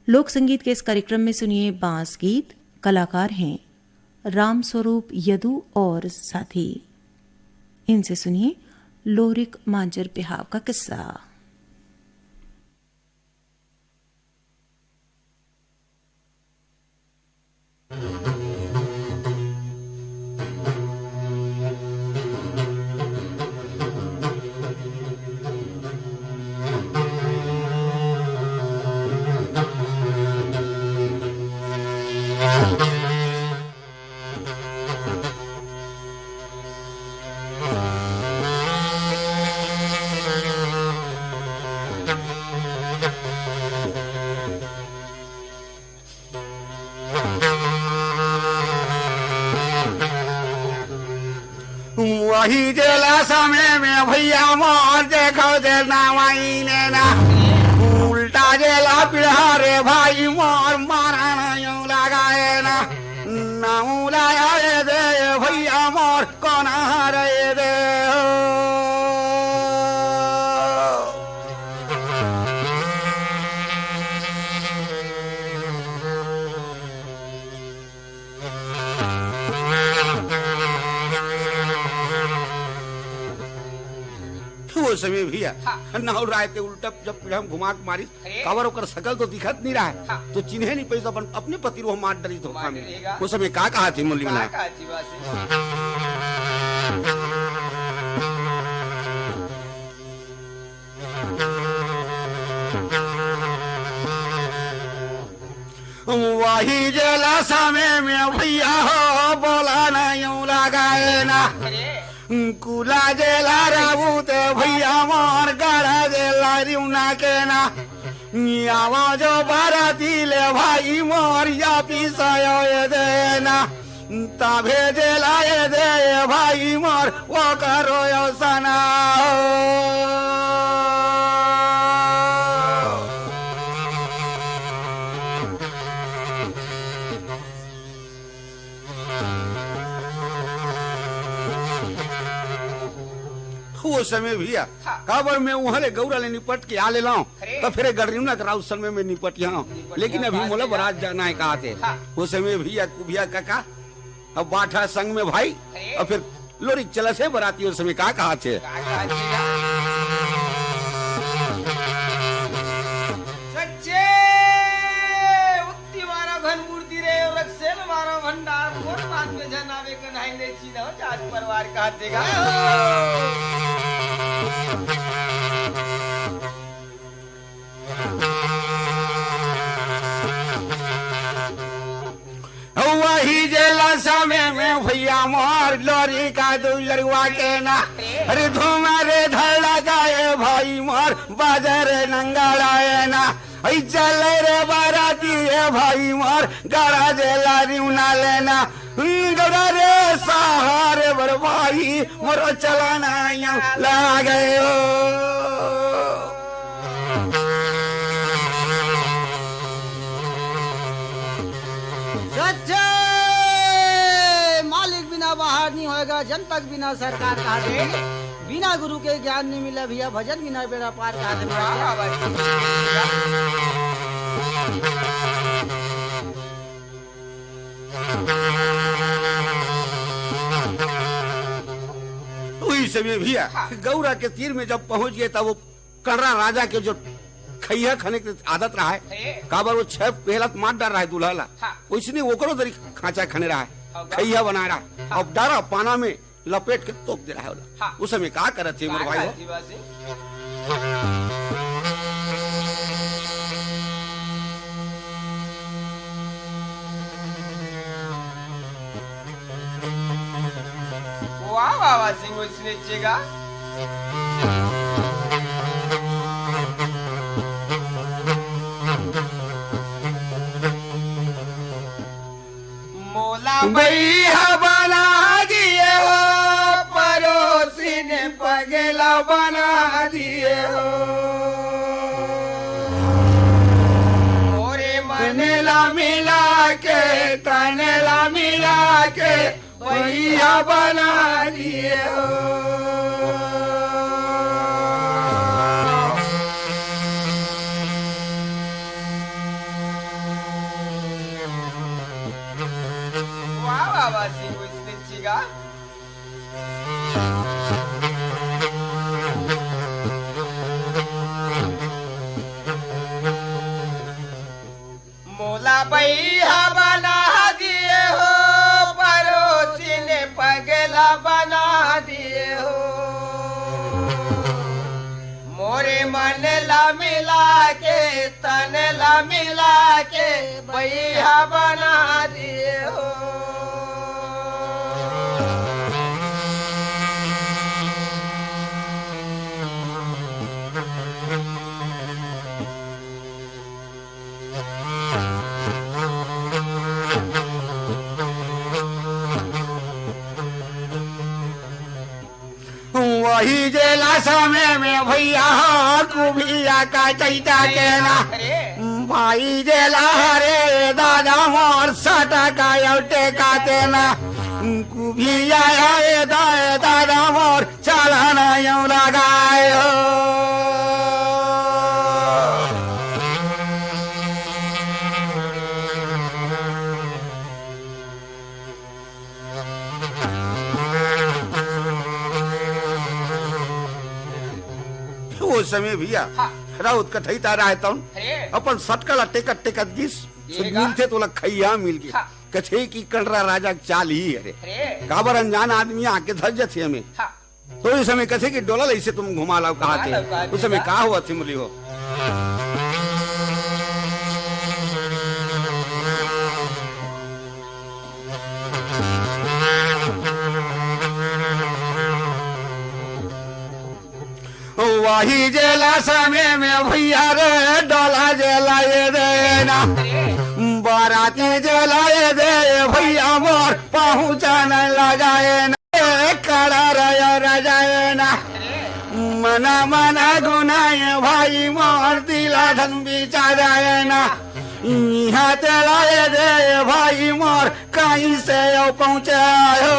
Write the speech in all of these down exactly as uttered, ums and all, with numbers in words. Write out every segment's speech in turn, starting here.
लोक संगीत के इस कार्यक्रम में सुनिए बांस गीत। कलाकार हैं राम स्वरूप यदु और साथी। इनसे सुनिए लोरिक मांजर बिहाव का किस्सा। वही जेला समय में भैया मोर देखो जे नावाई ने ना, उल्टा जेला पीढ़ा रे भाई मोर मारा नहीं लगाए ना, नाऊ लाया रे दे भैया मोर कोना रे दे। वो समय भैया, हाँ। नाऊ लाय ते उल्टा जब पीढ़ा में घुमा के मारिस, अरे। काबर ओकर सकल तो दिखत नहीं रहा है, हाँ। तो चिन्हे नहीं पैसा अपन अपने पति रो मार डरी धोखा मार में। डरेगा। वो समय का कहा थी मुरली का मना? कहा थी बात है? वही जेला समय में भैया हो बोला नहीं लगाए ना। अरे। कुला जेला रहू ते भैया मोर गड़ा जेला रिउना के ना। आवा जो बाराती ले भाई मोर या पिसायो ये देना। तभे जेला ये दे भाई मोर वो करो यो सना। वो समय भैया, हाँ। काबर मैं उहाँ ले गौरा ले निपट के आ ले लाऊं, अरे। तो फिर गड़रियुना के राउत समय में निपट यहाँ। निपट लेकिन यहाँ अभी बात मोला है। बरात जाना है कहा थे। हाँ। वो समय भैया, कुभिया काका, अब बाठा संग में भाई, अरे। और फिर लोरी चला से बराती और समय का कहा थे। का कहा थे? सच्चे उत्ती मारा घन मूर्ति रे, और रक्षेल मारा भंडार, मोर बात में जनावे कन्हाई ले चीन हो, जात परिवार कहा देगा। वही जेला समय में भैया मोर लोरी का दू लड़ुआ के ना, अरे धुमा रे धड़ा गाए भाई मोर बाजार नंगाड़ाए ना, ऐ चले रे बाराती ए भाई मोर गड़ा जेला रिउना लेना, गड़ा रे सहारे बर भाई मोर चलाना यहाँ लागे ओ। सच्चे मालिक बिना बाहर नहीं होएगा, जनता के बिना सरकार कहा दे। बिना गुरु के ज्ञान नहीं मिला भैया, भजन बिना बेड़ा पार कहा दे। वाह, वाह, वाह। उही समय भैया हाँ। गौरा के तीर में जब पहुंच गए, तब वो कड़रा राजा के जो खइहा खने के आदत रहा है, अरे। काबर वो छह पहला मार डार रहा है दूल्हा ला, हाँ। उसने ओकरो दरी खांचा खने रहा है, हाँ, खइहा बनाए रहा है। हाँ। अब डारा पाना में लपेट के तोप दे रहा है ओला। हाँ। उस समय का करत हे मोर का भाई हो? करत हे बासी? वाह, वाह, वाह, सिंह इसने चेगा। मोला बइहा बना दिए हो, परोसिन पगला बना दिए हो। मोरे मन ला मिला के, तन ला मिला के, बइहा बना दिए हो। सिंह इसने चीगा। मोला बइहा बना दिए हो, परोसी ने पगला बना दिए हो। मोरे मन ला मिला के, तन ला मिला के, बइहा बना दिए हो। वही जेला समय में भैया कुभिया का चैता के ना। अरे। भाई जेला हरे दादा मोर सटा का अउ टेका तेना। कुभिया आए दाए दादा मोर चाला ना यूं लगाए हो। वो समय भैया, हाँ। राउत कथई तारा है तौन, अरे। अपन सटका ला टेकत टेकत गिस, ये गा। मिलथे तोला खैया मिल गे। हाँ। कथे कि कंडरा राजा के चाल ही हरे। अरे। काबर अनजान आदमी आके धस जथे हमें। हाँ। तो इस समय कथे कि डोला लइसे तुम घुमा लाओ कहा घुमा थे। लाओ कहा थे उस समय का? का हुआ थी मुली हो? वही जेला समय में भैया रे, डोला जेला ये देना, बाराती जेला ये दे भैया मोर, पहुँचाने लगाए ना, ए, कड़ा रया रजाए ना, मना मना गुनाए भाई मोर, दिला धन बिचा जाए ना, इहाँ तेला ये दे भाई मोर, कइसे अउ पहुँचायो?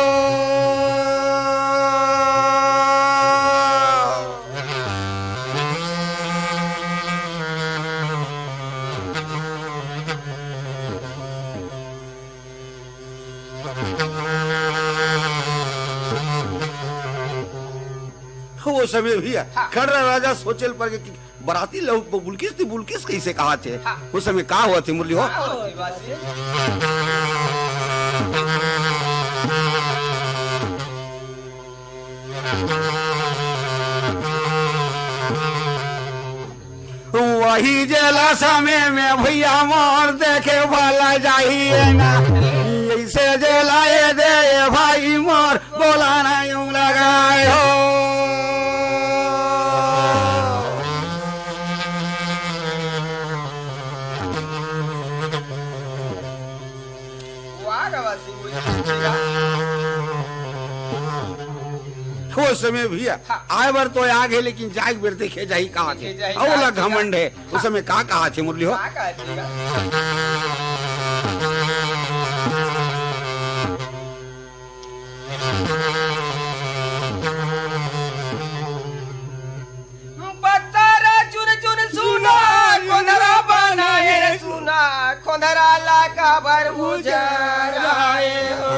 वो समय भैया, हाँ। खड़रा राजा सोचेल पर के कि बराती लहुक ब-, बुलकिस ती बुलकिस कइसे कहाथे? हाँ। उस समय का होवथे मुरली हो? का होवथे बासी? वही जेला समय में भैया मोर देखे भला जाही ना, ऐसे जेला ये दे भाई मोर बोला ना यूं लगाए हो। वाह रे वाह, सिंह। वो समय भैया, हाँ। आए बर तो आ गे, लेकिन जाए बर देखे जाही कहाँ थे। देखे जाही अउ कहाँ ला थे। घमंड है। उस समय का कहाथे मुरली हो? का कहाथे? पत्थर चुन चुन सुना, कोंधरा बनाए रे सुना, कोंधरा ला काबर उजराए हो।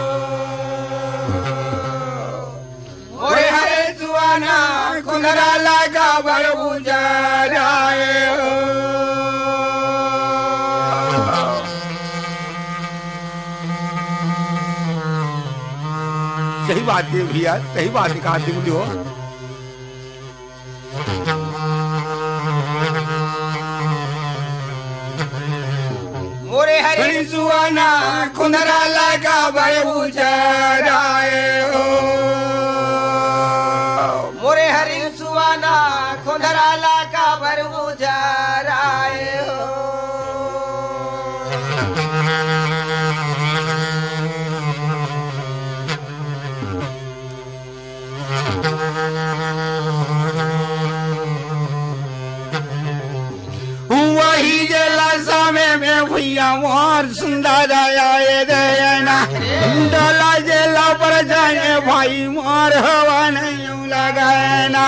मोरे हरे सुआना, कोंधरा ला काबर उजराए हो। सही बात है भैया, सही बात है, कहा दिल हो। मोरे हरिन सुआना, कोंधरा ला काबर उजराए हो। मोरे हरिन सुआना, कोंधरा ला काबर उजराए हो। वही जेला समय में भैया मोर सुंदर आए देना, डोला जेला पर जाए भाई मोर हवा नहीं लगाना,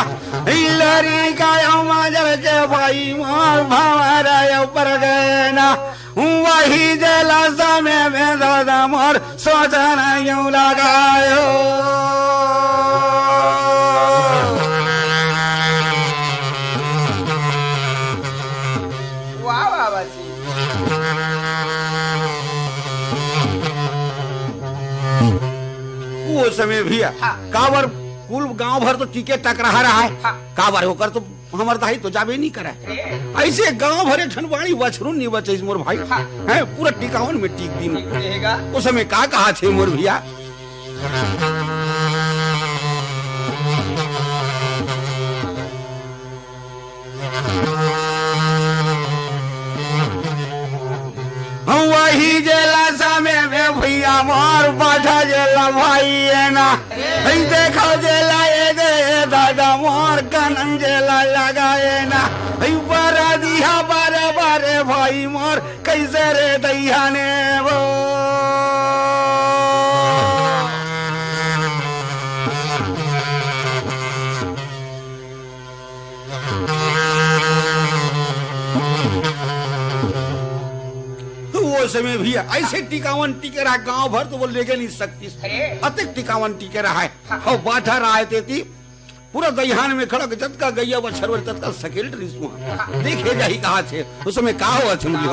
लरी का माजर के भाई मोर भंवरा ऊपर गए ना। वही जेला समय में दादा मोर सोचन यूं लगायो। वाह, वाह, वाह जी। वो समय भी है। हाँ। काबर कुल गांव भर तो टीके टकराहा रहा है। हाँ। काबर ओकर तो हमर दाई तो जाबे नहीं करे। अइसे गांव भर एक ठन बाड़ी बछरू नहीं बचे मोर भाई। हाँ। हैं, पूरा टिकावन में टीक दिन। ठीक रहेगा। उस समय का कहा थे मोर भैया? वही जेला समय में भैया मोर बाझा जेला भाई है ना। हई देखो जेला ए दे दादा मोर कनन जेला लगाए ना। हई बरा दिहा बारे बारे भाई मोर कैसे रे दैया ने वो। तो वो समय भी ऐसे टिकावन टिके रहा गांव भर, तो वो लेगे नहीं सकती। अरे। अतेक टिकावन टिके रहा है। हाँ। और बाठा रहा है तेती पूरा दईहान में खड़ा के जतका गैया बछर वाले ततका सकेल रिसुआ। हाँ। देखे जाही कहा थे, उस समय का हुआ थे मुझे?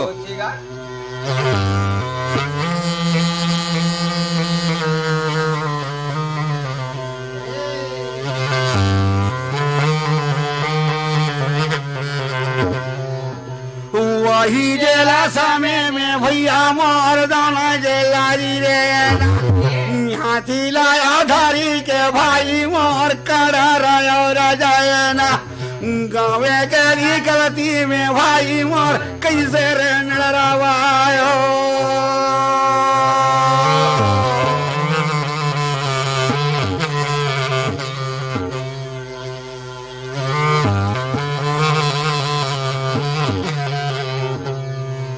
वही जेला समय में भैया मोर दाना जेला री रे। हाथी लाया धारी के भाई मोर कड़ा रयो रजायना। गावे के निकलती में भाई मोर कैसे रे नड़रावायो।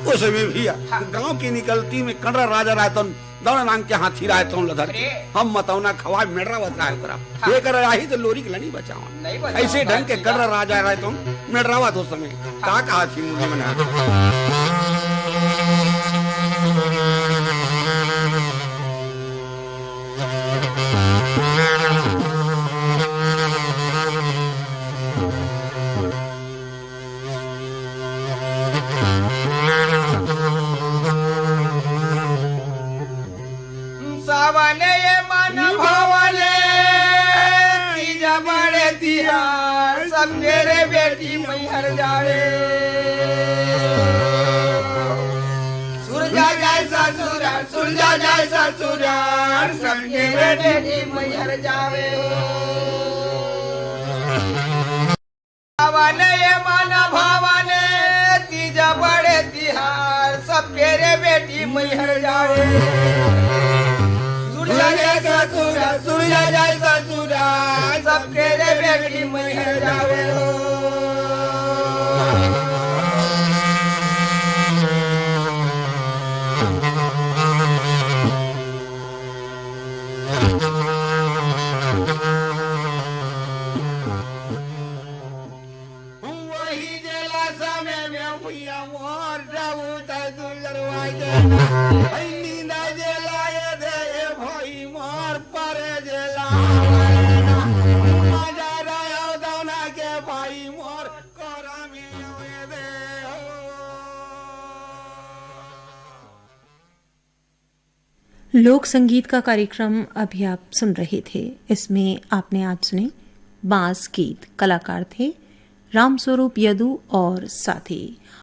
उस समय भी गांव की निकलती में कड़रा राजा रायतन दौड़ा नाम के हाथी रायतन लधर के अरे। हम मतौना खवा मेड़रावत राय करा। हाँ। ये कर राही तो लोरी के लनी बचावा। नहीं बचावा। ऐसे ढंग के कड़रा राजा रायतन मेड़रावत उस समय का कहा थी मुझे मना। सावन ये मन भावले, तीजा बड़े तिहार, सब मेरे बेटी मैहर जावे। सुरजा जाए ससुराल, सुरजा जाए ससुराल, सब मेरे बेटी मैहर जावे। भावन ये मन भावन, तीजा बड़े तिहार, सब फेरे बेटी मैहर जावे। सुरजा जाए ससुरा, सुरजा जाए ससुरा, सब फेरे बेटी मैहर जावे हो। वही जेला समय में भैया मोर डबू तक दुलरवा के। भाई नींदा जेला ये दे, ए भाई मोर परे जेला। मजा रहा दौना के भाई मोर कोरा में ये दे हो। लोक संगीत का कार्यक्रम अभी आप सुन रहे थे। इसमें आपने आज सुने बांस गीत। कलाकार थे रामस्वरूप यदु और साथी।